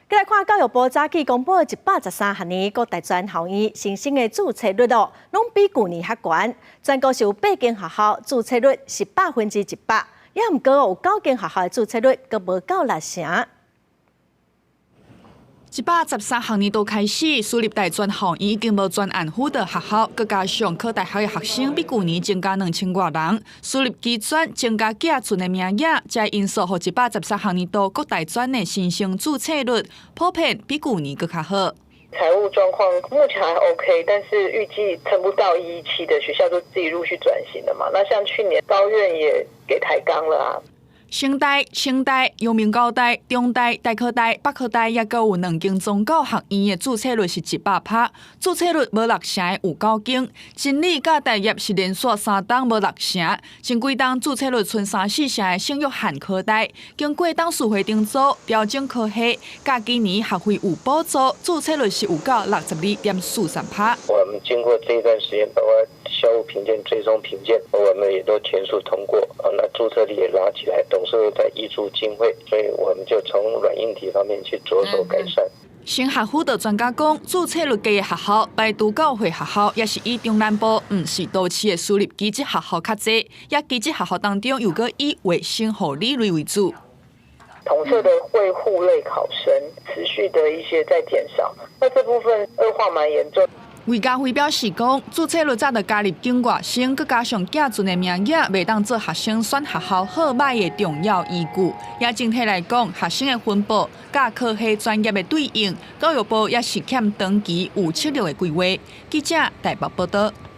來看教育部早起公布113學年各大專校院新生的註冊率哦，攏比舊年較懸。全國是有八間學校註冊率是100%，也毋過有九間學校的註冊率閣無夠六成。113學年度開始，私立大專學院已經無專案輔導學校，閣加上考大學的學生比舊年增加2000外人，私立技專增加寄存的名額，這因素予113學年度各大專的新生註冊率普遍比舊年閣較好。財務狀況目前還 OK，但是預計撐不到117的學校都自己陸續轉型了嘛。那像去年高苑也給抬槓了啊。成大、清大、陽明交大、中大、台科大、北科大，也閣有兩間宗教學院的註冊率是100趴，註冊率無六成的有九間。真理佮大業是連續三冬無六成，前幾冬註冊率賰三四成的聖約翰科大，經過董事會重組調整科系，佮今年學費有補助，註冊率是有到62.43趴。我們經過這一段時間，包括校務評鑑、最終評鑑，我們也都全數通過，啊，那註冊率也拉起來，董事會在挹注經費，所以我們就從軟硬體方面去着手改善。升學輔導專家講，註冊率低的學校，排除教會學校，也是以中南部，毋是都市的私立技職學校較濟，也技職學校當中又閣以衛生護理類為主。統測的衛護類考生持續的一些在減少，那這部分惡化蠻嚴重。魏家輝表示講，註冊率早就加入境外生，閣加上寄存的名額，袂當做學生選學校好䆀的重要依據。也整體來講，學生的分布佮科系專業的對應，教育部也是欠長期有策略的規劃。記者台北報道。